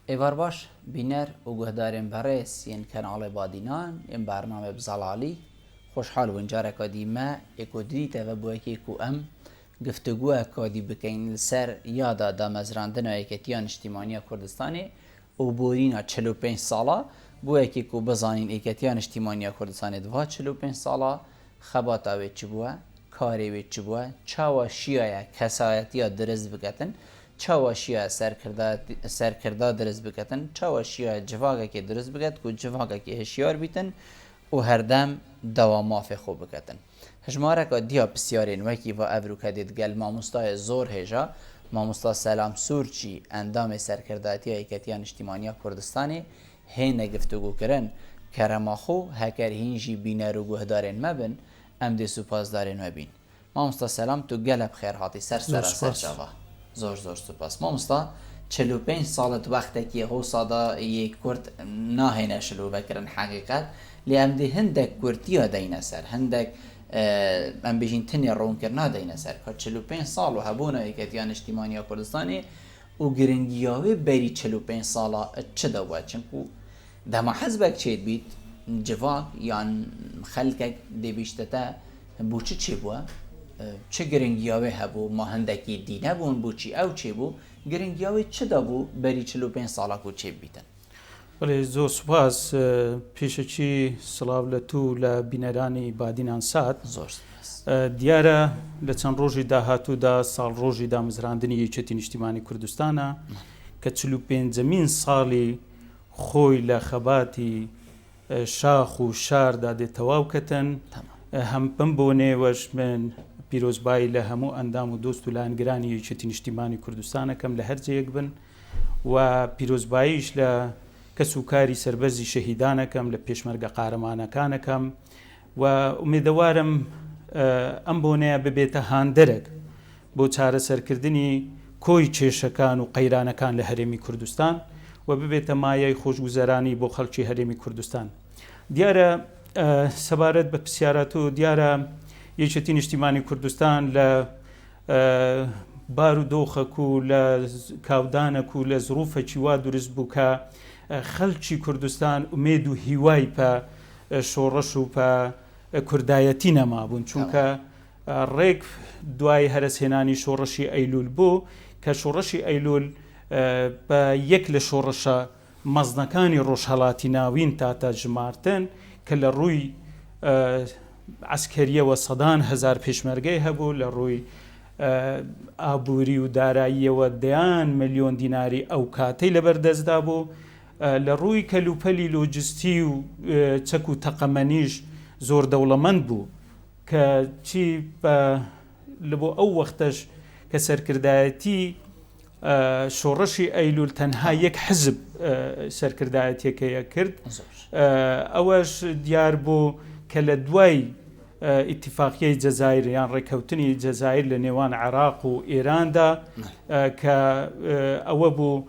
Êvar baş bîner û guhdarên berêz yên kanalê Badînan yên bernameyê bi zelalî xweşhal bûn careka dî me ê ku didîte ve bû yekê ku em giftûgoyeka dî bikeyn li ser yada damezrandina Yeketiya Niştîmaniya Kurdistanê û borîna 45 sala bû yekê ku bizanîn Yeketiya Niştîmaniya Kurdistanê di va 45 sala xebata wê çi bûye, karê wê çi bûye, çawa şiyaye kesayetiya dirist biketin, çawa şiyaye serkirda dirist biketin, çawa şiyaye civakekê dirist biket ku civakekê hişyar bîtin û herdem dawa mafê xwe biketin. Hejmareka diya pisyarên wekî va ev rûkedê digel mamostayê zor hêja, mamosta Selam Sûrçî, endamê Serkirdayetiya Yeketiya Niştîmaniya Kurdistanê, Hêne giftûgokirin, kerema xwe heker hîn jî bîner û guhdarên me bin, em dê supasdarên we bîn. Mamosta Selam tu gele bi xêr hatî ser Zor sera ser spas. çava. Zor zor supas. Mamosta 45 sal di wextekî hosa de yê kurd nahêne şilûvekirin heqîqet lê em dê hindek kurtiya deyne ser hindek em bêjîn tenê ronkirina deyne ser ka 45 sal û hebûna Yeketiya Niştîmanî ya Kurdistanê Û giringiya wê berî 45 sala çi de bûye? Çimku dema hizbek çêdibît civak yan xelkek dê bîşte te bo çi çêbûye? Çi giringiya wê hebû? Ma hindekî dî nebûn bo çî ew çêbû? Giringiya wê çi de bû berî 45 sala ku çêbibîtin? Belê zor spas. Pêşekî silav li tu û li bîneranî Badînan Sat. Zor spas. Diyar e li çend rojî dahatû de salrojî damezrandinî Yekêtî Niştîmanî Kurdistan e ke 45emîn salî xwe li xebatî şax û şar da dê tewaw ketin. Hem bim bonê weş min pîrozbayî li hemû endam û dost û layengirani Yekêtî Niştîmanî Kurdistan e kem li her ceyek bin. و پیرۆزباییش لە کەس و کاری سەربەرزی شەهیدان ئەکەم، لە پێشمەرگە قارەمانەکان ئەکەم و ئومێدەوارم ئەم بۆنەیە ببێتە هاندەرێک بۆ چارەسەرکردنی کۆی کێشەکان و قەیرانەکان لە هەرێمی کوردستان و ببێتە مایەی خۆشگوزەرانی بۆ خەڵکی هەرێمی کوردستان. دیارە سەبارەت بە پرسیارات و دیارە یەکێتی نیشتیمانی کوردستان لە بار و دۆخەک و لە کاودانەک و لە زروفەکی وا دروست بوو کە خەلکی کوردستان ئومێد و هیوای پە شۆڕش و پە کوردایەتی نەمابوون چونکە ڕێک دوای هەرەسهێنانی شۆڕشی ئەیلول بوو کە شۆڕشی ئەیلول بە یەک لە شۆڕشە مەزنەکانی ڕۆژهەڵاتی ناوین تاتە ژمارتن کە لە ڕووی عەسکەریەوە سەدان هەزار پێشمەرگەی هەبوو، لە ڕووی ئابووری و داراییەوە دەیان ملیۆن دیناری ئەو کاتەی لەبەر دەستدا بوو، لە ڕووی کەلوپەلی لۆجستی و چەک و تەقەمەنیش زۆر دەوڵەمەند بوو کە چی بە لە بۆ ئەو وەختەش کە سەرکردایەتی شۆڕشی ئەیلول تەنها یەک حزب سەرکردایەتیەکەی ئەکرد ئەوەش دیار بوو کە لە دوای ئیتیفاقیەی جەزایر یان ڕێککەوتنی جەزایر لە نێوان عێراق و ئێراندا کە ئەوە بوو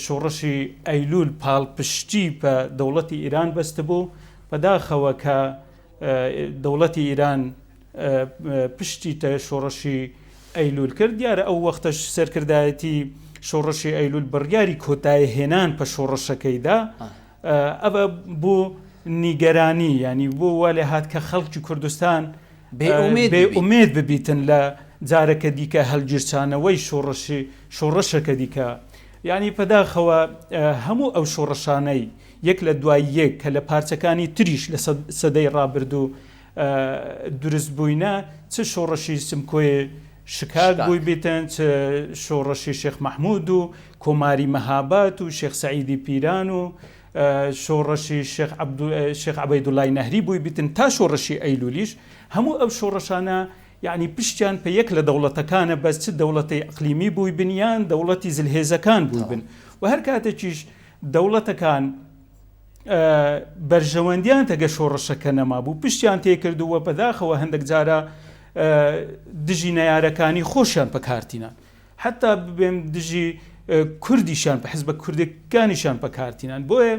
شۆڕشی ئەیلول پاڵپشتی بە دەوڵەتی ئیران بەستبوو بەداخەوە کە دەوڵەتی ئیران پشتی تە شۆڕشی ئەیلول کرد دیارە ئەو وەختەش سەرکردایەتی شۆڕشی ئەیلول بڕیاری کۆتایی هێنان پە شۆڕشەکەیدا ئەوە بۆ نیگەرانی ینی بۆ وا لێ هات کە خەڵکی کوردستان بێ ئومێد ببیتن لە جارەکە دیکە هەلگیرسانەوەی شۆڕشی شۆڕشەکە دیکە ینی پەداخەوە هەموو ئەو شۆڕشانەی یەک لە دوای یەک کە لە پارچەکانی تریش لە سەدەی ڕابردوو دروست بووینە چ شۆڕشی سمکۆی شکاک بووی بیتن چ شۆڕشی شێخ مەحموود و کۆماری مەهابات و شێخ سەعیدی پیران و شۆڕشی شێخ عەبەیدوڵای نەهری بووی بیتن تا شۆڕشی ئەیلولیش هەموو ئەو شۆڕشانە یعنی پشتیان پە یەک لە دەوڵەتەکانە بەس چ دەوڵەتی ئەقلیمی بووی بن یان دەوڵەتی زلهێزەکان بووی بن و هەر کاتێکیش دەوڵەتەکان بەرژەوەندیان تەگە شۆڕشەکە نەمابوو پشتیان تێکرد و بەداخەوە هەندێک جارە دژی نەیارەکانی خۆشیان پەکارتینان حتا ببێم دژی کوردیشان بە حزبە کوردەکانیشان پەکارتینان بۆیە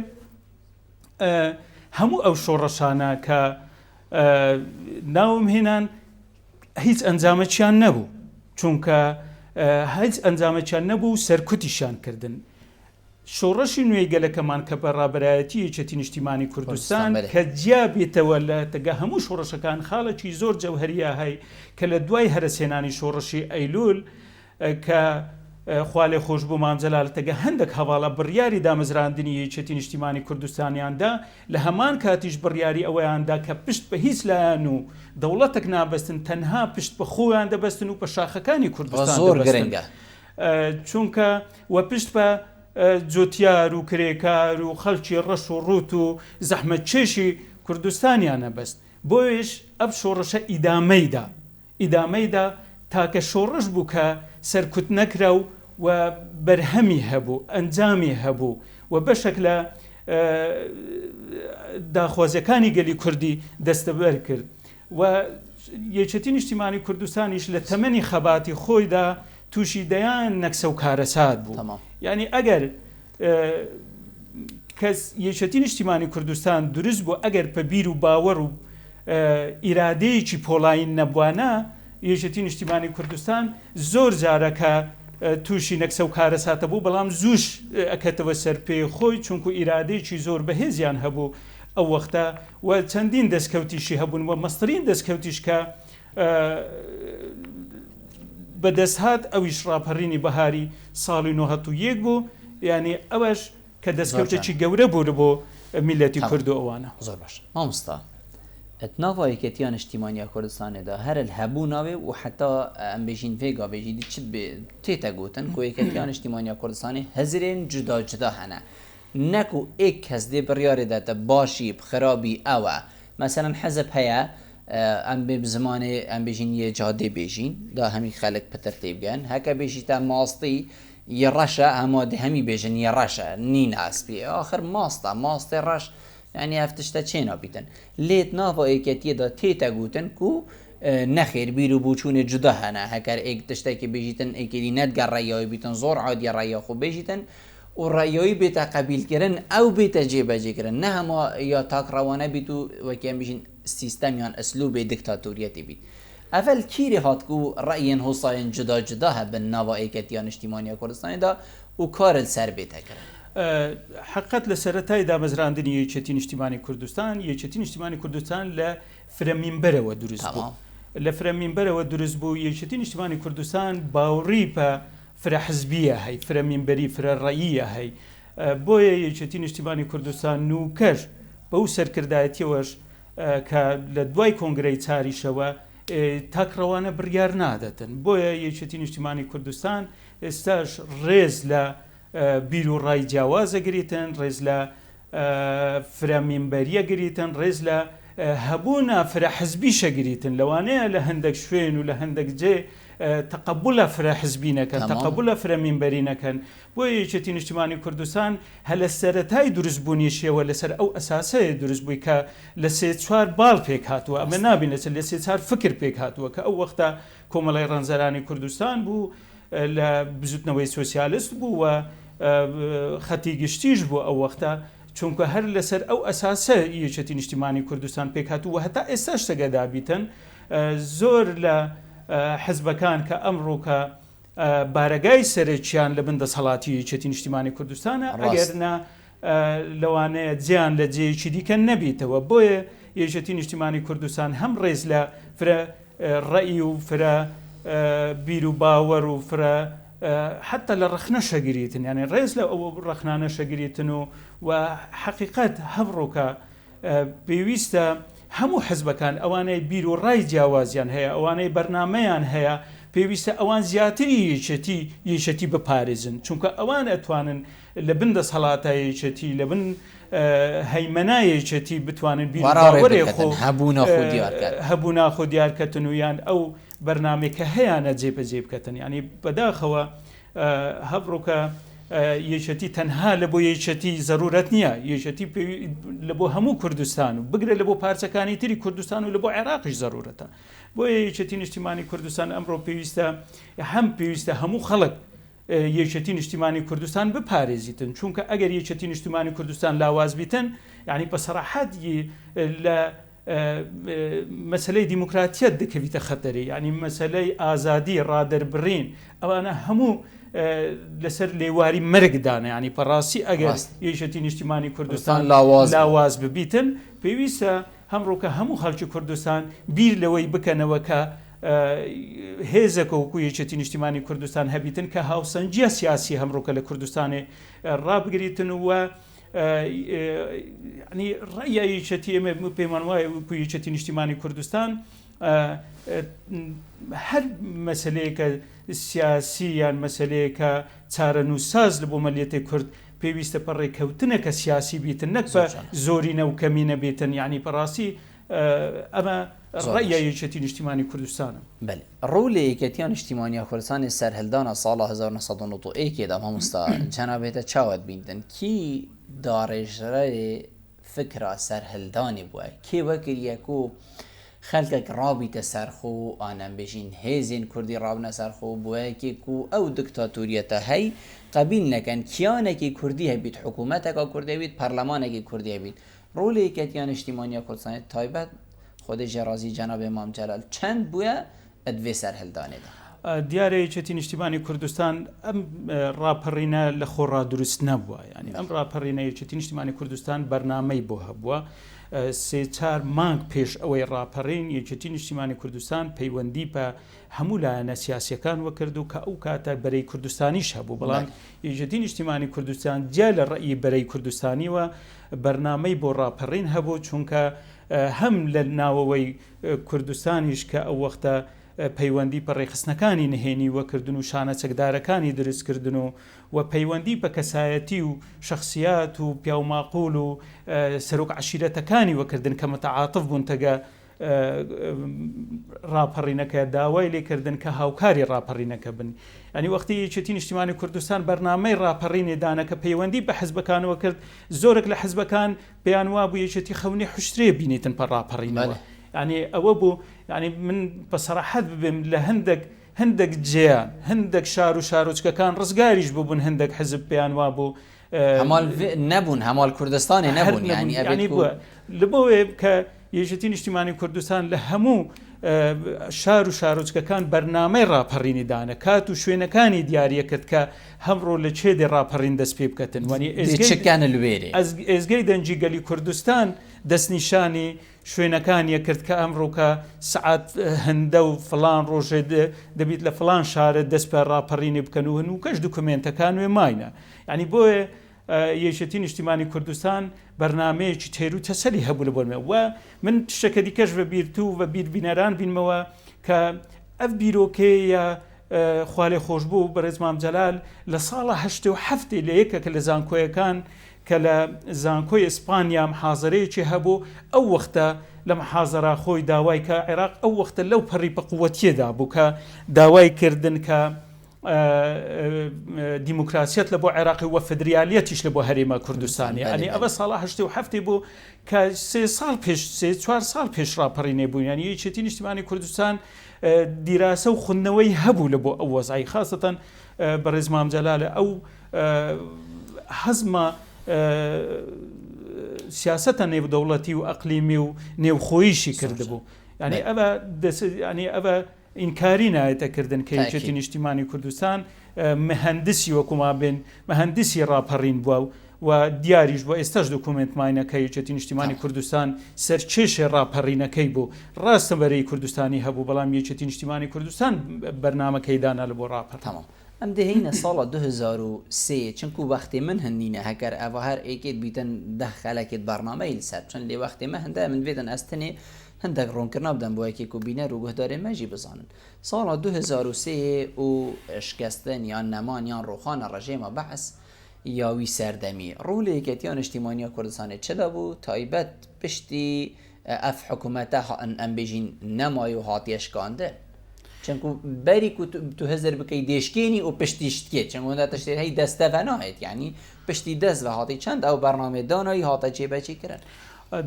هەموو ئەو شۆڕشانە کە ناوم هێنان هیچ ئەنجامەکیان نەبوو چونکە هیچ ئەنجامەکیان نەبوو سەرکوتیشان کردن. شۆڕشی نوێی گەلەکەمان کە بە ڕابەرایەتی یەکێتی نیشتیمانی کوردستان کە جیا بێتەوە لە تەگە هەموو شۆڕشەکان خاڵێکی زۆر جەوهەریە هەی کە لە دوای هەرەسهێنانی شۆڕشی ئەیلول کە خوالێخۆشبوو مام جەلال تەگە هەندێک هەواڵە بڕیاری دامەزراندنی یەکێتی نیشتیمانی کوردستانیان دا لە هەمان کاتیش بڕیاری ئەوەیان دا کە پشت بە هیچ لایەن و دەوڵەتێک نابەستن تەنها پشت بە خۆیان دەبەستن و بە شاخەکانی کوردستان زۆر دەبەستن گرنگە. چونکە و پشت بە جوتیار و کرێکار و خەڵکی ڕەش و ڕووت و زەحمەتکێشی کوردستانیان ئەبەست بۆیەش ئەم شۆڕشە ئیدامەی دا ئیدامەی دا تاکە شۆڕش بوو کە سەرکوت نەکرا و و بەرهەمی هەبوو ئەنجامی هەبوو و بەشەک لە داخوازیەکانی گەلی کوردی دەستەبەر کرد و یەکێتی نیشتیمانی کوردستانیش لە تەمەنی خەباتی خۆیدا تووشی دەیان نەکسە و کارەسات بوو. یانی ئەگەر کەس یەکێتی نیشتیمانی کوردستان دروست بوو ئەگەر پە بیر و باوەڕ و ئیرادەیەکی پۆڵایین نەبوانە یەکێتی نیشتیمانی کوردستان زۆر جارە کە تووشی نەکسە و کارەساتە بوو بەڵام زووش ئەکەتەوە سەر پێی خۆی چونکو ئیرادەیەکی زۆر بەهێزیان هەبوو ئەو وەختە و چەندین دەستکەوتیشی هەبوون و مەزترین دەستکەوتیش کە بەدەست هات ئەویش ڕاپەڕینی بەهاری ساڵی 91 بوو یانی ئەوەش کە دەستکەوتێکی گەورە بوو بۆ میللەتی کورد و ئەوانە. زۆر باش مامۆستا ت ناڤا یەکێتیا نیشتیمانیا کوردستانێ دا هەر ال هەبوو ناوێ و حەتا ئەم بێژین ڤێ گاڤێ ژی دی چ بێ تێتە گوتن کو یەکێتیا نیشتیمانیا کوردستانێ هزرێن جودا جودا هەنە نەکو ئێک کەس دێ بڕیارێ داتە باشی خرابی ئەوە مەسەلەن حزب هەیە ئەم بێ زمانێ ئەم بێژین یێ جادێ بێژین دا هەمی خەلک پتر تێبگەن هەکە بێژیتە ماستی یێ ڕەشە هەما دێ هەمی بێژن یێ ڕەشە نینە ئەسپی ئاخر ماستە ماستێ ڕەش یعنی ئەف تشتە چێ نابیتن لێت ناڤا ئێکەتیە دا تێتە گوتن کو نەخێر بیر و بوچوونێ جودا هەنە هەکەر ئێک تشتێکی بێژیتن ئێکی دی نەتگە ڕەیای بیتن زۆر عادیە ڕەیا خو بێژیتن و ڕەیایی بێتە قەبیل کرن ئەو بێتە جێ بەجێ کرن نە هەما یا تاک ڕەوانە بیت و وەکی ئەم بیژین سیستەم یان ئسلوبێ دکتاتۆریەتی بیت ئەڤەل کیرێ هات کو ڕەیێن هوسایێن جودا جودا هەبن ناڤا ئێکەتیا نیشتیمانیا کوردستانێ دا و کار ال سەر بێتە کرن. حەقیقەت لە سەرەتای دامەزراندنی یەکێتی نیشتیمانی کوردستان، یەکێتی نیشتیمانی کوردستان لە فرە مینبەرەوە دروست بوو. لە فرە مینبەرەوە دروست بوو، یەکێتی نیشتیمانی کوردستان باوڕی بە فرە حزبیە هەی، فرە مینبەری، فرە ڕەییە هەی. بۆیە یەکێتی نیشتیمانی کوردستان نووکەش بەو سەرکردایەتیەوەش کە لە دوای کۆنگرەی چاریشەوە تاکڕەوانە بڕیار نادەتن. بۆیە یەکێتی نیشتیمانی کوردستان ئێستاش ڕێز لە بیر و ڕای جیاواز ئەگریتن، ڕێز لە فرە مینبەریە گریتن، ڕێز لە هەبوونا فرە حزبیشە گریتن. لەوانەیە لە هەندێک شوێن و لە هەندێک جێ تەقەبولە فرە حزبی نەکەن، تەقەبولە فرە مینبەری نەکەن. بۆیە یەکێتی نیشتیمانی کوردستان هە لە سەرەتای دروست بوونیشیەوە لەسەر ئەو ئەساسەیە دروست بووی کە لە سێ چوار باڵ پێک هاتووە. ئەمە نابین لەسەر لە سێ چار فکر پێک هاتووە کە ئەو وەختە کۆمەڵەی ڕەنجدەرانی کوردستان بوو، لە بزوتنەوەی سۆسیالست بوو و خەتی گشتیش بوو ئەو وەختە، چونکە هەر لەسەر ئەو ئەساسە یەکێتی نیشتیمانی کوردستان پێکهاتوو و هەتا ئێستاش تەگەدا بیتن زۆر لە حزبەکان کە ئەمڕۆکە بارەگای سەرەکیان لە بن دەسەڵاتی یەکێتی نیشتیمانی کوردستانە ئەگەر نا لەوانەیە جێیان لە جێیەکی دیکە نەبیتەوە بۆیە یەکێتی نیشتیمانی کوردستان هەم ڕێز لە فرە ڕەئی و فرە بیر و باوەڕ و فرە حتا لە ڕەخنە شەگریتن یعنی ڕێز لە ئەو ڕەخنانە شەگریتن و و حەقیقەت هەمڕۆکە پێویستە هەموو حزبەکان ئەوانەی بیر و ڕای جیاوازیان هەیە ئەوانەی بەرنامەیان هەیە پێویستە ئەوان زیاتری یەکێتی یەکێتی بپارێزن چونکە ئەوان ئەتوانن لە بن دەسەڵاتە یەکێتی لە بن هەیمەنا یەکێتی بتوانن بیر و باوەرێ خۆ هەبوونا خۆ دیارکەن هەبوونا خۆ دیارکەتن و یان ئەو بەرنامەی کە هەیانە جێبەجێ بکەتن یانی بەداخەوە هەبڕوکە یەکێتی تەنها لە بۆ یەکێتی زەرورەت نییە یەکێتی لە بۆ هەموو کوردستان و بگرە لە بۆ پارچەکانی تری کوردستان و لە بۆ عێراقیش زەرورەتە بۆیە یەکێتی نیشتیمانی کوردستان ئەمڕۆ پێویستە هەم پێویستە هەموو خەڵک یەکێتی نیشتیمانی کوردستان بپارێزیتن چونکە ئەگەر یەکێتی نیشتیمانی کوردستان لاواز بیتن یعنی بە سەراحەت لە مەسەلەی دیموکراتیەت دەکەویتە خەتەری یعنی مەسەلەی ئازادی ڕادەربڕین ئەوانە هەموو لەسەر لێواری مەرگدانە ینی پەڕاستی ئەگەر یەکێتی نیشتیمانی کوردستان لاواز ببیتن پێویستە هەمڕۆکە هەموو خەڵکی کوردستان بیر لەوەی بکەنەوە کە هێزەکە وەکو یەکێتی نیشتیمانی کوردستان هەبیتن کە هاوسەنگیە سیاسی هەمڕۆکە لە کوردستانێ ڕابگریتن و ینی ڕەیا یەکێتی ئێمە پێمان وایە وەکو یەکێتی نیشتیمانی کوردستان هەر مەسلەیەکە سیاسی یان مەسلەیەکە چارەنووسساز لە بۆ مەلیەتی کورد پێویستە پە ڕێککەوتنەکە سیاسی بیتن نەک بە زۆرینە و کەمینە بیتن یعنی پەڕاستی ئەمە ڕەئیە یەکێتی نیشتیمانی کوردستانە. بەلێ ڕوو لە یەکێتیا نیشتیمانیا کوردستانێ سەرهەلدانا ساڵا 1991 دا مامۆستا جەنابێتە چاوەت بیندن کی داڕێژرەێ فکرا سەرهەلدانێ بووە کێ وەکریە کو خەلکەک ڕابیتە سەر خو ئان ئەم بێژین هێزێن کوردی ڕابنە سەر خو بوەیەکێ کو ئەو دکتاتۆریەتە هەی قەبیل نەکەن کیانەکی کوردی هەبیت حکومەتەکا کوردی هەبیت پەرلەمانەکی کوردی هەبیت ڕۆلی یەکێتیا نیشتیمانیا کوردستانی تایبەت خودێ ژێ ڕازی جەنابێ مام جەلال چەند بویە ئەد ڤێ سەرهەلدانێ دا؟ دیارە یەکێتی نیشتیمانی کوردستان ئەم ڕاپەڕینە لە خۆڕا دروست نەبووە یانی ئەم ڕاپەڕینە یەکێتی نیشتیمانی کوردستان بەرنامەی بۆ هەبووە سێ چار مانگ پێش ئەوەی ڕاپەڕین یەکێتی نیشتیمانی کوردستان پەیوەندی بە هەموو لایەنە سیاسیەکان وەکرد و کە ئەو کاتە بەرەی کوردستانیش هەبوو بەڵام یەکێتی نیشتیمانی کوردستان جیا لە ڕەئی بەرەی کوردستانیوە بەرنامەی بۆ ڕاپەڕین هەبوو چونکە هەم لە ناوەوەی کوردستانیش کە ئەو وەختە پەیوەندی بە ڕێکخستنەکانی نهێنی وەکردن و شانە چەکدارەکانی دروستکردن و و پەیوەندی بە کەسایەتی و شەخسیات و پیاوماقول و سەرۆک عەشیرەتەکانی وەکردن کە متعاتف بوون تەگە ڕاپەڕینەکە داوای لێکردن کە هاوکاری ڕاپەڕینەکە بن ینی وەختی یەکێتی نیشتیمانی کوردستان بەرنامەی ڕاپەڕینی دانە کە پەیوەندی بە حزبەکانەوە کرد زۆرێک لە حزبەکان پێیان وابوو یەکێتی خەونی حشترێ بینیتن پە ڕاپەڕینەوە ینی ئەوە بوو ینی من بە سەراحەت ببێم لە هەندێک هەندێک جێیان هەندێک شار و شارۆچکەکان ڕزگاریش ببوون هەندێک حزب پێیان وابوو هەمال نەبوون هەمال کوردستانی نەبوون ینی ئەبێت بووە لە بۆێ کە یەکێتی نیشتیمانی کوردستان لە هەموو شار و شارۆچکەکان بەرنامەی ڕاپەڕینی دانە کات و شوێنەکانی دیاریە کرد کە هەمڕۆ لە چێ دێ ڕاپەڕین دەست پێ بکەتن وەنی ئێزگەکانە لوێرێ ئێزگەی دەنگی گەلی کوردستان دەستنیشانی شوێنەکانیە کرد کە ئەمڕۆکە سعات هەندە و فلان ڕۆژێ دەبیت لە فلان شارە دەست پێ ڕاپەڕینی بکەن و هەنووکەش دوکمێنتەکان وێ ماینە یعنی بۆیە یەکێتی نیشتیمانی کوردستان بەرنامەیەکی تێر و تەسەلی هەبوو لە بۆنمە و من شتەکە دیکەش بە بیر تو بە بیر بینەران بینمەوە کە ئەف بیرۆکەیە خوالێ خۆشببوو بەڕێز مام جەلال لە ساڵە هەشتێ و هەفتێ لە یەکێکە لە زانکۆیەکان کە لە زانکۆی ئیسپانیا محازەرەیەکی هەبوو ئەو وەختە لە محازەرا خۆی داوای کە عێراق ئەو وەختە لەو پەڕی بەقوەتیەدا بوو کە داوای کردن کە دیموکراسیەت لە بۆ عێراقی وە فدریالیەتیش لە بۆ هەرێمە کوردستانی ئەنی ئەوە ساڵە هەشتی و هەفتی بوو کە سێ ساڵ پێش سێ چوار ساڵ پێش ڕاپەڕینێ بوو ینی یەکێتی نیشتیمانی کوردستان دیراسە و خوندنەوەی هەبوو لە بۆ ئەو وەزعی خاستەن بەڕێز مام جەلالە ئەو هەزمە سیاسەتە نێودەوڵەتی و ئەقلیمی و نێوخۆیشی کردبوو ینی ئەوە ینی ئەوە ئینکاری نایەتە کردن کە یەکێتی نیشتیمانی کوردستان مهندسی وەکو مابێن مهندسی ڕاپەڕین بووە و دیاریش بووە ئێستاش دوکومێنت ماینە کە یەکێتی نیشتیمانی کوردستان سەرکێشێ ڕاپەڕینەکەی بوو ڕاستە بەرەی کوردستانی هەبوو بەڵام یەکێتی نیشتیمانی کوردستان بەرنامەکەی دانا لە بۆ ڕاپەڕین. تەمام ئەم دێهینە ساڵە 2003 چونکو وەختێ من هندینە هەکەر ئەڤا هەر ئێکێت بیتن دە خەلەکێت بەرنامەیل سەر چەند لێ وەختێ مە هندە من ڤێتن ئەز تنێ هندەک ڕوونکردنا بدەم بۆ یەکێک و بینەر و گوهدارێن مە ژی بزانن. ساڵا 2003 و شکەستن یان نەمان یان ڕووخانە ڕژێما بەعس یا وی سەردەمی ڕوو لە یەکێتیا نیشتیمانیا کوردستانێ چ دابوو تایبەت پشتی ئەف حکوومەتە ئەم بێژین نەمای و هاتیە شکاندن. چونکو بەری کو تو هزر بکەی دێشکێنی و پشتی شتکێت چونکو هەندە تشتێ هەی دەستە ڤە ناهێت یعنی پشتی دەست ڤە هاتی چەند ئەو بەرنامەێ دانایی هاتە جێبەجێ کرن.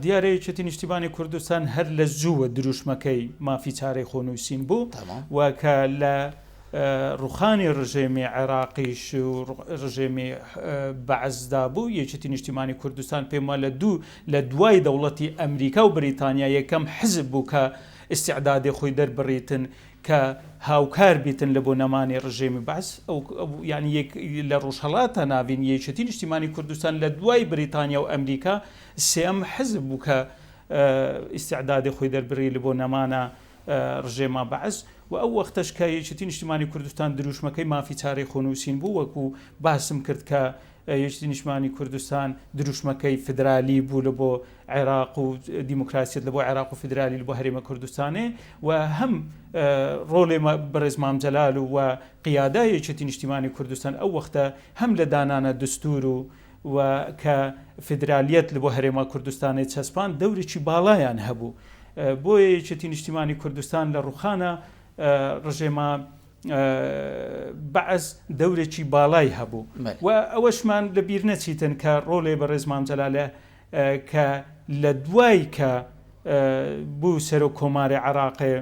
دیارە یەکێتی نیشتیمانی کوردستان هەر لە زووە دروشمەکەی مافی چارەی خۆنووسین بوو و کە لە ڕوخانی ڕژێمی عێراقیش و ڕژێمی بەعسدا بوو یەکێتی نیشتیمانی کوردستان پێم وایە لە دوو لە دوای دەوڵەتی ئەمریکا و بریتانیا یەکەم حزب بوو کە ئیستعدادی خۆی دەربڕیتن. کە هاوکار بیتن لە بۆ نەمانی ڕژێمی بەعس ئەو یانی یەک لە ڕۆژهەڵاتە ناڤین یەکێتی نیشتیمانی کوردستان لە دوای بریتانیا و ئەمریکا سێەم حزب بوو کە ئیستعدادی خۆی دەربڕی لە بۆ نەمانە ڕژێما بەعس و ئەو وەختەش کە یەکێتی نیشتیمانی کوردستان دروشمەکەی مافی چارەی خۆنووسین بوو وەکو باسم کرد کە یەکێتی نیشتمانی کوردستان دروشمەکەی فیدرالی بوو لە بۆ عێراق و دیموکراسیەت لە بۆ عێراق و فیدرالی لە بۆ هەرێمە کوردستانێ و هەم ڕۆڵێ بەڕێز مام جەلال و قیادە یەکێتی نیشتیمانی کوردستان ئەو وەختە هەم لە دانانە دستور و و کە فیدرالیەت لە بۆ هەرێما کوردستانێ چەسپان دەورێکی باڵایان هەبوو بۆیە یەکێتی نیشتیمانی کوردستان لە ڕوخانە ڕژێما بەعس دەورێکی باڵای هەبوو و ئەوەشمان لە بیر نەچیتن کە ڕۆلێ بەڕێز مام جەلالە کە لە دوای کە بوو سەرۆک کۆماری عراقێ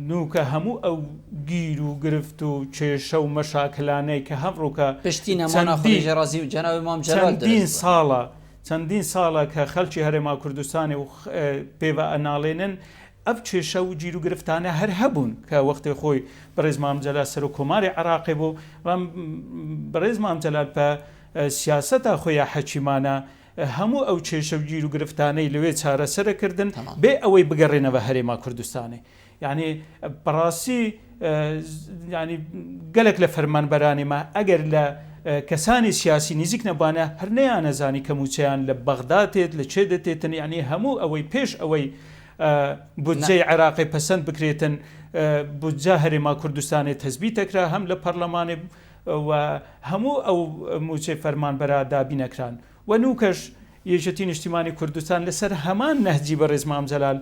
نوکە هەموو ئەو گیر و گرفت و کێشە و مەشاکلانەی کە هەمڕووکە پشتی نەمانە ڕازی و جەناوی مام جەلال چەندین ساڵە چەندین ساڵە کە خەلکی هەرێما کوردستانی و پێوە ئەناڵێنن ئەو کێشە و گیروگرفتانە هەر هەبوون کە وەختێ خۆی بەڕێز مام جەلال سەرۆک کۆماری عێراقێ بوو، بەڵام بەڕێز مام جەلال بە سیاسەتا خۆی یا حەکیمانە هەموو ئەو کێشە و گیروگرفتانەی لەوێ چارەسەرە کردن بێ ئەوەی بگەڕێنەوە هەرێما کوردستانێ. یانی بەڕاستی یانی گەلەک لە فەرمانبەرانی مە ئەگەر لە کەسانی سیاسی نیزیک نەبانە هەر نەیانەزانی کە مووچەیان لە بەغدا تێت لە چێ دەتێتن یانی هەموو ئەوەی پێش ئەوەی بودجەی عێراقی پەسەند بکرێتن، بودجە هەرێما کوردستانێ تەسبیتەکرا هەم لە پەرلەمانێ و هەموو ئەو موچەی فەرمانبەرا دابینەکران و نوکەش یەکێتی نیشتیمانی کوردستان لەسەر هەمان نەهجی بەڕێز مام جەلال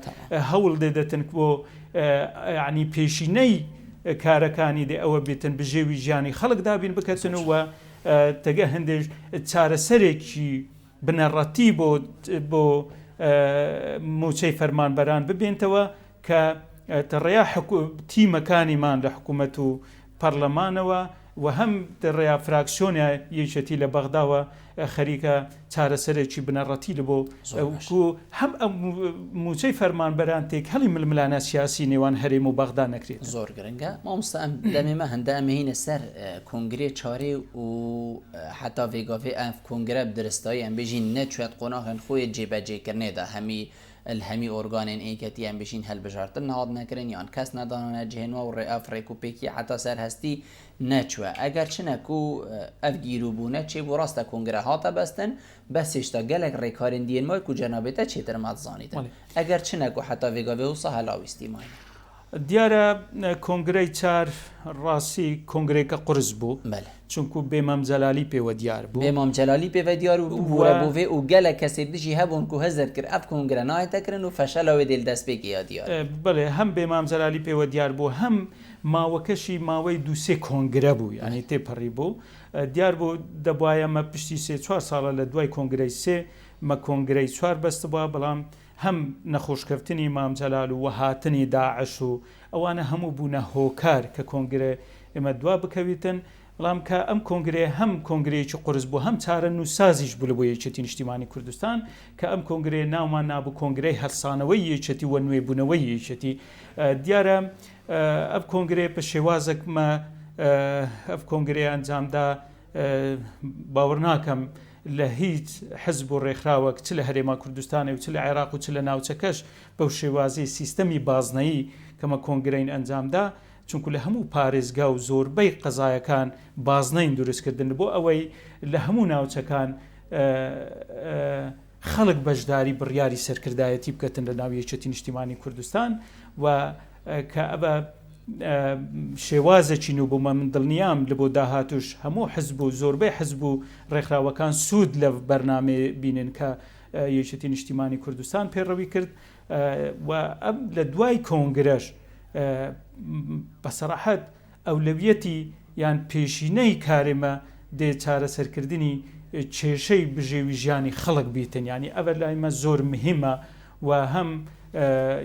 هەوڵ دێدەتن بۆ یعنی پێشینەی کارەکانی دێ ئەوە بێتن بژێوی ژیانی خەڵک دابین بکەتن و تەگە هەندێک چارەسەرێکی بنەڕەتی بۆ بۆ مووچەی فەرمانبەران ببێنتەوە کە ڕێیا تیمەکانیمان لە حکوومەت و پەرلەمانەوە و هەم ڕێیا فراکسیۆنە یەکێتی لە بەغداوە خەریکە چارەسەرێکی بنەڕەتی لە بۆ هەم ئەم مووچەی فەرمانبەران تێکهەڵی ململانە سیاسی نێوان هەرێم و بەغدا نەکرێت. زۆر گرنگە مامۆستا ئەم دەمێمە هەندە ئەمهینە سەر کۆنگرێ چارێ و حتا ڤێگاڤێ ئەف کۆنگرە بدرستایی ئەم بێژین نەچوێت قۆناغێن خۆێ جێبەجێکردنێدا هەمی ال هەمی ئۆرگانێن ئێکەتی ئەم بێژین هەلبژارتن نەهاتنەکرن یان کەس نەدانانە جهێنوە و ڕێ ئەف ڕێک و پێکی حتا سەر هەستی نەچوە ئەگەر چنە کو ئەف گیرو بوونە چێ بوو ڕاستە کۆنگرە هاتە بەستن بەس هێشتا گەلەک ڕێکارێن دیێن مای کو جەنابێتە چێتر مەت زانیتن ئەگەر چنە کو حتا ڤێگاڤێ وسا هەلاویستی ماینە. دیارە کۆنگرەی چار ڕاستی کۆنگرەیەکە قورس بوو بەلێ. چونکو بێ مام جەلالی پێوە دیار بوو. بێ مام جەلالی پێوە دیار و بوو بۆ ڤێ و گەلەک کەسێ دژی هەبوون کو هزر کرد ئەڤ کۆنگرە نایەتە کرن و فەشەلا وێ دێ لە دەستپێکێ یا دیار بوو. بەڵێ هەم بێ مام جەلالی پێوە دیار بوو هەم ماوەکەشی ماوەی دوو سێ کۆنگرە بوو یانی تێپەڕی بوو دیار بوو دەبوایە مە پشتی سێ چوار ساڵە لە دوای کۆنگرەی سێ مە کۆنگرەی چوار بەستبا بەڵام هەم نەخۆشکەوتنی مام جەلال و هاتنی داعش و ئەوانە هەموو بوونە هۆکار کە کۆنگرە ئێمە دوا بکەویتن، بەڵام کە ئەم کۆنگرەیە هەم کۆنگرەیەکی قورس بوو هەم چارەنووسسازیش بوو لە بۆ یەکێتی نیشتیمانی کوردستان کە ئەم کۆنگرەیە ناومان نابوو کۆنگرەی هەڵسانەوەی یەکێتی و نوێبوونەوەی یەکێتی دیارە ئەم کۆنگرەیە بە شێوازێک مە ئەم کۆنگرەیە ئەنجامدا باوەڕ ناکەم لە هیچ حزب و ڕێکخراوەک چ لە هەرێما کوردستانێ و چ لە عێراق و چ لە ناوچەکەش بەو شێوازەی سیستەمی بازنەیی کە مە کۆنگرەین ئەنجامدا چونکو لە هەموو پارێزگا و زۆربەی قەزایەکان بازنەین دروستکردن بۆ ئەوەی لە هەموو ناوچەکان خەڵک بەشداری بڕیاری سەرکردایەتی بکەتن لە ناو یەکێتی نیشتیمانی کوردستان و کە ئەبە شێوازێکی نوو بوومە من دڵنیام لە بۆ داهاتوش هەموو حزب و زۆربەی حزب و ڕێکخراوەکان سوود لە بەرنامەیە بینن کە یەکێتی نیشتیمانی کوردستان پێڕەوی کرد و ئەم لە دوای کۆنگرەش بە سەراحەت ئەولەویەتی یان پێشینەی کارێمە دێ چارەسەرکردنی کێشەی بژێوی ژیانی خەڵک بیتن یانی ئەڤە لای مە زۆر مهمە و هەم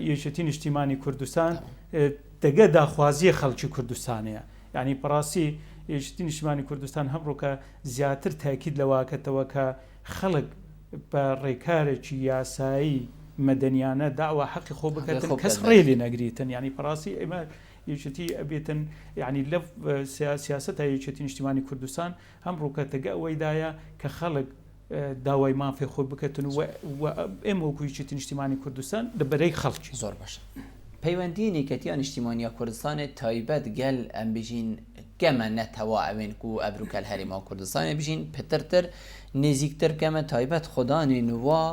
یەکێتی نیشتیمانی کوردستان دەگە داخوازیە خەڵکی کوردستانەیە یانی بەڕاستی یەکێتی نیشتیمانی کوردستان هەمڕۆکە زیاتر تاکید لەواکەتەوە کە خەڵک بە ڕێکارێکی یاسایی. مەدەنیانە داوا حەقی خۆ بکەتن کەس ڕێ لێ نەگریتن یعنی پەڕاستی ئێمە یەکێتی ئەبێتن یعنی لە سیاسەتە یەکێتی نیشتیمانی کوردستان هەم ڕووکەتەگە ئەوەیدایە کە خەڵک داوای مافی خۆی بکەتن و ئێمە وەکو یەکێتی نیشتیمانی کوردستان لە بەرەی خەڵکی. زۆر باشە پەیوەندیên یەکێتیا نیشتیمانیا کوردستانê تایبەت گەل ئەم بژین کەمە نەتەوە ئەوێن ku ئەبروکەل هەرێما کوردستانê بژین پترتر نێزیکتر بکەمە تایبەت خودانê نوا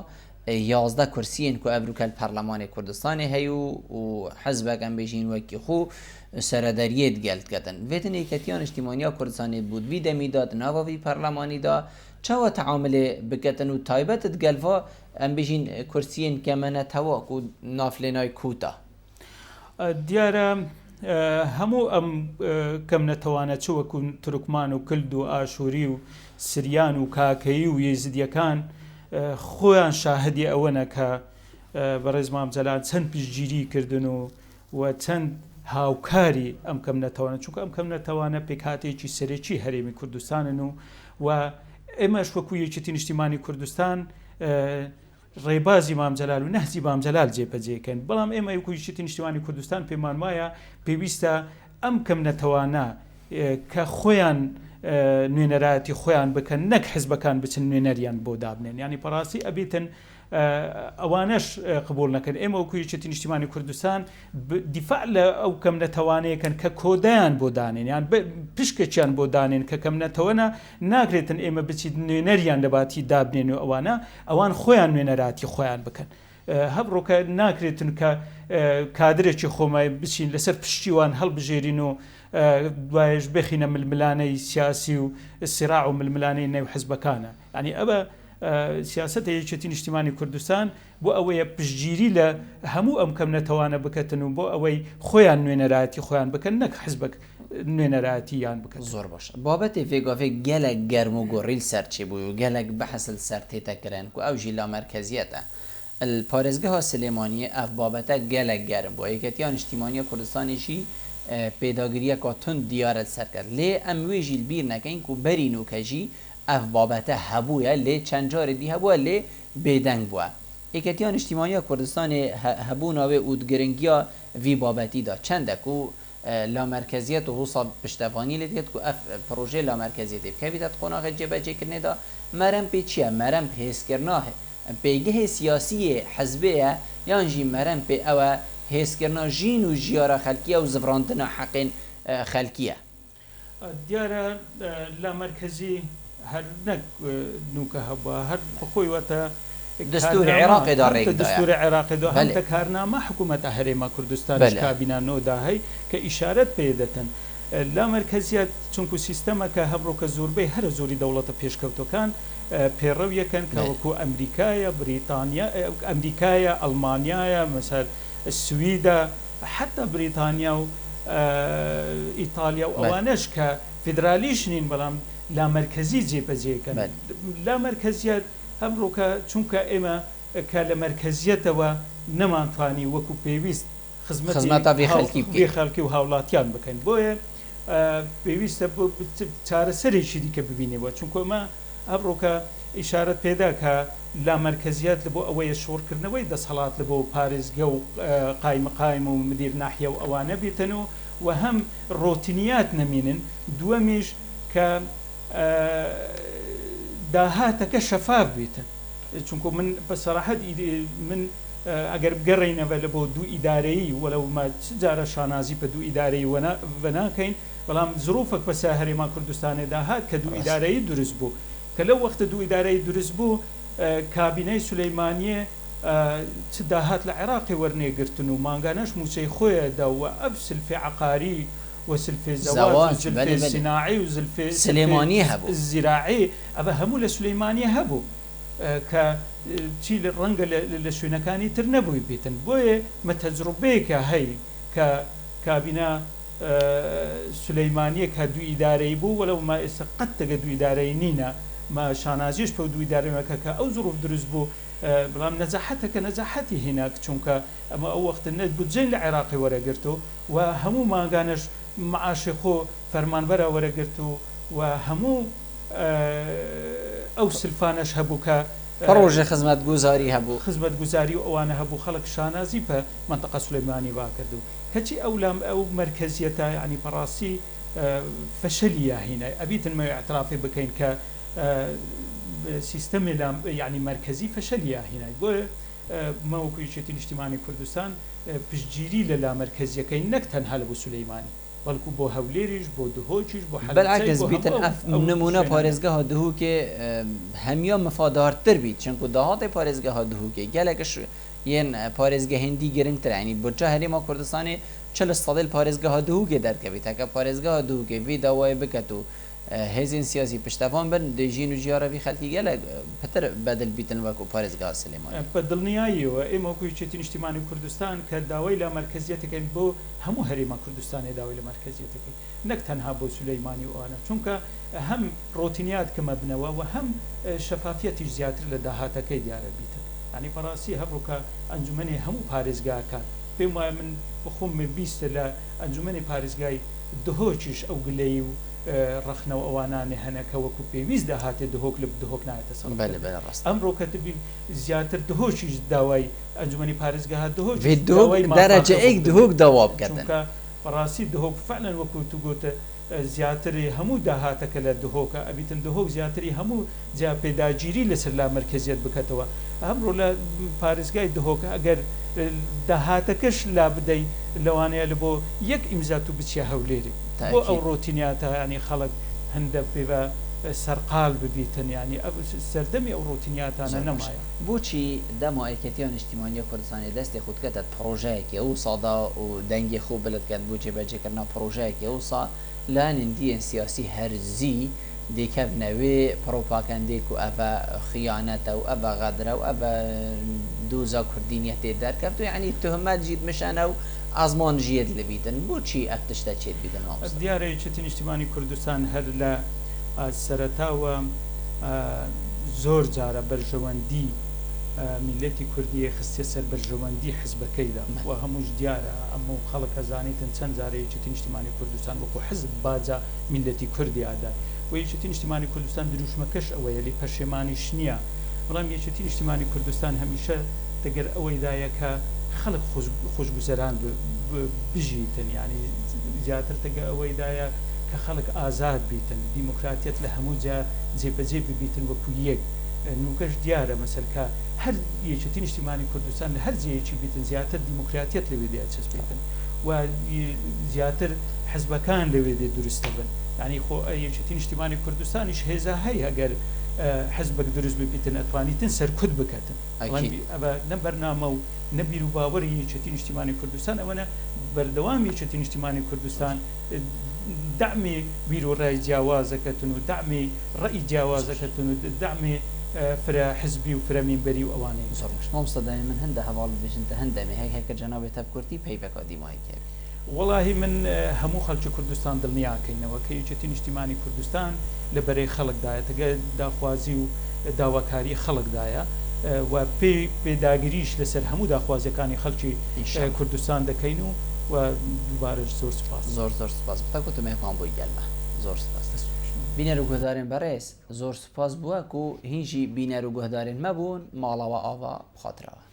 11 kursiyên ku ئەبروکەل پەرلەمانê کوردستانê هەیە و حزبek em bêjin wekî xwe serederiyê digel diketin. Vêtin Yeketiya Niştîmaniya Kurdistanê bû di vî demî de di nava vî perlemanî de çawa teamilê biketin û taybet digel va em bêjin kursiyên kemenetewa ku navlênay kota. دیارە هەموو ئەم کەم نەتەوانە چ وەکو تورکمان و کلد و ئاشووری و سریان و کاکەیی و یێزیدیەکان خۆیان شاهدی ئەوەنە کە بەڕێز مام جەلال چەند پشتگیری کردن و و چەند هاوکاری ئەم کەم نەتەوانە چونکە ئەم کەم نەتەوانە پێکهاتەیەکی سەرەکی هەرێمی کوردستانن و و ئێمەش وەکو یەکێتی نیشتیمانی کوردستان ڕێبازی مام جەلال و نەهجی مام جەلال جێبەجێکەن بەڵام ئێمە وەکو یەکێتی نیشتیمانی کوردستان پێمان وایە پێویستە ئەم کەم نەتەوانە کە خۆیان نوێنەرایەتی خۆیان بکەن نەک حزبەکان بچن نوێنەریان بۆ دابنێن یعنی پەڕاستی ئەبێتن ئەوانەش قبول نەکەن ئێمە وەکو یەکێتی نیشتیمانی کوردستان دیفاع لە ئەو کەم نەتەوانەیەکەن کە کۆدایان بۆ دانێن یان پشکێکیان بۆ دانێن کە کەم نەتەوەنە ناکرێتن ئێمە بچیت نوێنەریان لەباتی دابنێن و ئەوانە ئەوان خۆیان نوێنەراتی خۆیان بکەن هەبڕۆکە ناکرێتن کە کادرێکی خۆمای بچین لەسەر پشتیوان هەڵبژێرین و دوایش بخینە ململانەی سیاسی و سراع و ململانەی نێو حزبەکانە یعنی ئەوە سیاسەتە یەکێتی نیشتیمانی کوردستان بۆ ئەوەیە پشتگیری لە هەموو ئەم کەم نەتەوانە بکەتن و بۆ ئەوەی خۆیان نوێنەرایەتی خۆیان بکەن نەک حزبەک نوێنەرایەتیان بکەن. زۆر باشە بابەتێ ڤێگاڤێ گەلەک گەرم و گوڕی لەسەر چێبووی و گەلەک بەحس لەسەر تێتە کرن کو ئەو ژی لامەرکەزیەتە پارێزگەها سلێمانیە ئەف بابەتە گەلەک گەرم بووە یەکێتیا نیشتیمانیە کوردستانیشی پێداگریەکە تند دیارە لەسەر کرد لێ ئەم وێژی لبیر نەکەین کو بەری نوکەژی ئەف بابەتە هەبووە لێ چەند جارێ دی هەبووە لێ بێدەنگ بووە یەکێتیا نیشتیمانیا کوردستانێ هەبوونا وێ و گرنگیا ڤی بابەتیدا چەندە کو لامەرکەزیەت و هوسا پشتەوانی لێ دکرد کو ئەف پرۆژەی لامەرکەزیەتێ بکەویتە قۆناغە جێبەجێکردنێدا مەرەم پێ چییە مەرەم هێزکردنا پێگەهێ سیاسیە حزبەیە یان ژی مەرەم پێ ئەوە هێزکردنا ژین و ژیارە خەلکیە و زڤراندنا حەقێن خەلکیە. دیارە لامەرکەزی هەر نەک نوکە هەبووە هەر بەخۆی واتە دەستوری عێراقێدا ڕێک دایە. دەستوری عێراقێدا هەم تە کارنامە حکوومەتە هەرێما کوردستانیش کابینە نۆدا هەی کە ئیشارەت پێ دەتن لامەرکەزیەت چونکو سیستەمەکە هەمڕۆکە زۆربەی هەرە زۆری دەوڵەتە پێشکەوتوەکان پێڕەو یەکەن کە وەکو ئەمریکایە بریتانیا ئەمریکایە ئەڵمانیایە مەسەل سویدە حەتا بریتانیا و ئیتالیا و ئەوانەش کە فیدرالیش نین بەڵام لامەرکەزی جێبەجێکەن لامەرکەزیەت ئەمڕۆکە چونکە ئێمە کە لە مەرکەزیەتەوە نەمانتوانی وەکو پێویست خزمەتی بی خەڵکی و هاوڵاتیان بکەین بۆیە پێویستە چارەسەرێکی دیکە ببینیەوە چونکە ئەمە ئەمڕۆکە ئیشارەت پێدا کە لامەرکەزیەت لە بۆ ئەوەیە شۆڕکردنەوەی دەسەڵات لە بۆ پارێزگە و قایمقایم و مدیر ناحیە و ئەوانە بیتن و و هەم ڕۆتینیات نەمینن دووەمیش کە داهاتەکە شەفاف بیتن چونکو من بە سەراحەت من ئەگەر بگەڕێینەوە لە بۆ دوو ئیدارەیی وەلەو مە چ جارە شانازی بە دوو ئیدارەیی وە ناکەین بەڵام زروفەک پەسا هەرێما کوردستانێ داهات کە دوو ئیدارەیی دروست بوو کە لەو وەختە دوو ئیدارەیی دروست بوو کابینەی سولەیمانیێ چ داهات لە عێراقێ وەرنێگرتن و مانگانەش مووچەی خۆێ دا و ئەف سلفێ عەقاری و سلفێ زەواج و زلفێ سیناعی و زلفێ سلێمانیێ هەبوو. زیراعی ئەڤە هەموو لە سولەیمانیێ هەبوو کە چی ڕەنگە لە شوێنەکانی تر نەبووی بیتن بۆیە مە تەجروبەیەکە هەی کە کابینە سولەیمانیێ کە دوو ئیدارەیی بوو وەلەو مە ئێستا قەت دەگە دوو ئیدارەیی نینە مە شانازیش پەو دوو ئیدارەیەکە کە ئەو زروف دروست بوو بەڵام نەجاحەتەکە نەجاحەتی هینا چونکە ئەمە ئەو وەختە نە بودجەی لە عێراقی وەرەگرت و و هەموو مانگانەش معاشی خۆ فەرمانبەرا وەرەگرت و و هەموو ئەو سلفانەش هەبوو کە. پڕۆژەی خزمەتگوزاری هەبوو. خزمەتگوزاری و ئەوانە هەبوو خەڵک شانازی پە مەنتەقە سولەیمانی وا کرد و کەچی ئەو لام ئەو مەرکەزیەتە یانی پەڕاستی فەشەلی یا هینای ئەبیتن مە ئیعترافێ بکەین کە سیستەمێ لام یانی مەرکەزی فەشەلی یا هینای بۆیە مە وەکو یەکێتی نیشتیمانی کوردستان پشتگیری لە لامەرکەزیەکەین نەک تەنها لە بۆ سولەیمانی. بەڵکو بۆ هەولێریش، بۆ دهۆکیش، بۆ حەلەبچەیش، بەلعەکس بۆ بیتن هەموو ئەف ئەو نمونە شوێنانە. پارێزگەها دهوکێ هەمیا مفادارتر بیت چونکو داهاتێ پارێزگەها دهوکێ گەلەکش yên پارێزگەهێن دی گرنگترە یانی بودجە هەرێما کوردستانێ 40 سەدێل پارێزگەها دهوکێ دەرکەویت هەکە پارێزگەها دهوکێ ڤی داوایێ بکەت و هێزێن سیاسی پشتەڤان بن دێ ژین و ژیارە ڤی خەلکی گەلەک پتر بەدل بیتن وەکو پارێزگەها سلێمانی. بە دڵنیاییەوە ئێمە وەکو یەکێتی نیشتیمانی کوردستان کە داوای لامەرکەزیەتەکەین بۆ هەموو هەرێما کوردستانێ داوای لە مەرکەزیەتەکەی نەک تەنها بۆ سولەیمانی و ئەوانە چونکە هەم ڕۆتینیات کەمە بنەوە و هەم شەفافیەتیش زیاتر لە داهاتەکەی دیارە بیتن یانی بەڕاستی هەر ڕووکە ئەنجومەنی هەموو پارێزگاکان پێم وایە من خۆم بیستە لە ئەنجومەنی پارێزگای دهۆکیش ئەو گلەیی و ڕەخنە و ئەوانانێ هەنە کە وەکو پێویست داهاتێ دهۆک لە دهۆک نایەتە سەرف بەلێ کردن بەلێ ڕاستە. ئەمڕۆ کە تبی زیاتر دهۆکیش داوای ئەنجومەنی پارێزگەها دهۆکیش ڤێ دهۆک داوای دەرەجە مافاخە ئێک بۆ دهۆک کردن داوا بکەتن. چونکە بەڕاستی دهۆک فعلا وەکو تو گۆتە زیاتری هەموو داهاتەکە لە دهۆکە ئەبیتن دهۆک زیاتری هەموو جا پێداگیری لەسەر لامەرکەزیەت بکەتەوە ئەمڕۆ لە پارێزگای دهۆک ئەگەر داهاتەکەش لابدەی لەوانەیە لە بۆ یەک ئیمزا تو بچیە هەولێرێ بۆ ئەو تاکید. ڕۆتینیاتە یانی خەڵک هەندە پێ سەرقال ببیتن یانی سەردەمی ئەو ڕۆتینیاتانە زۆر باش. نەمایە. بۆچی دەما یەکێتیا نیشتیمانیا کوردستانێ دەستێ خود کەتە پڕۆژەیەکێ وسا دا و دەنگێ خو بلد کەت بۆ جێبەجێکردنا پڕۆژەیەکێ وسا، لایەنێن دیێن سیاسی هەر زی دێکەڤنە وێ پڕۆپاکەندێ کو ئەڤە خیانەتە و ئەڤە غەدرە و ئەڤە دۆزا کوردی نیە تێ دەرکەفت و یەعنی تهمەت ژی دمشەنە و ئەزمان ژیێ دلبیتن. بۆچی ئەڤ تشتە چێد بیتن مامۆستا؟ دیارە یەکێتی نیشتیمانی کوردستان هەر لە سەرەتاوە زۆر جارە بەرژەوەندی میللەتی کوردی خستیە سەر بەرژەوەندی حزبەکەیدا و هەمووش دیارە هەموو خەڵک ئەزانیتن چەند جارە یەکێتی نیشتیمانی کوردستان وەکو حزب باجا میللەتی کوردی ئادای و یەکێتی نیشتیمانی کوردستان دروشمەکەش ئەوەیە لی پەشێمانیش نیە بەڵام یەکێتی نیشتیمانی کوردستان هەمیشە دەگەر ئەوەیدایە کە خەڵک خۆشگوزەران بژیتن یانی زیاتر تەگە ئەوەیدایە کە خەڵک ئازاد بیتن دیموکراتیەت لە هەموو جا جێبەجێ ببیتن وەکو یەک نوکەش دیارە مەسەل کە هەر یەکێتی نیشتیمانی کوردستان لە هەر جێیەکی بیتن زیاتر دیموکراتیەت لەوێ دێ ئەچەسپیتن و زیاتر حزبەکان لەوێ دێ دروستە بن یانی خۆ یەکێتی نیشتیمانی کوردستانیش هێزا هەیە ئەگەر حزبەک دروست ببیتن ئەتوانیتن سەرکوت بکەتن ئەوە نە بەرنامە و نە بیروباوەری یەکێتی نیشتیمانی کوردستان ئەوەنە بەردەوام یەکێتی نیشتیمانی کوردستان دەعمی بیروڕای جیاوازەکەتن و دەعمی ڕەئی جیاوازەکەتن و دەعمی فرە حزبی و فرە مینبەری و ئەوانەی زۆر باش مامۆستا دامی من هەندە هەڤاڵ ببێژن تە هەندەمێ هەک هەکە جەنابێ تە بکورتی پەیڤەکا دیمای کەوی. وەڵاهی من هەموو خەڵکی کوردستان دڵنیا کەینەوە کە یەکێتی نیشتیمانی کوردستان لە بەرەی خەڵکدایە تەگە داخوازی و داواکاری خەڵکدایە و پێی پێداگریش لەسەر هەموو داخوازیەکانی خەڵکی کوردستان دەکەین و و دووبارەش زۆر سوپاس. زۆر زۆر سوپاس بتە کو تو مێهمان بووی گەل مە زۆر سوپاس. بینەر و گوهدارێن بەڕێز زۆر سوپاس بووە کو هین ژی بینەر و گوهدارێن مە بوون ماڵاوا ئاڤا بخاترەوە.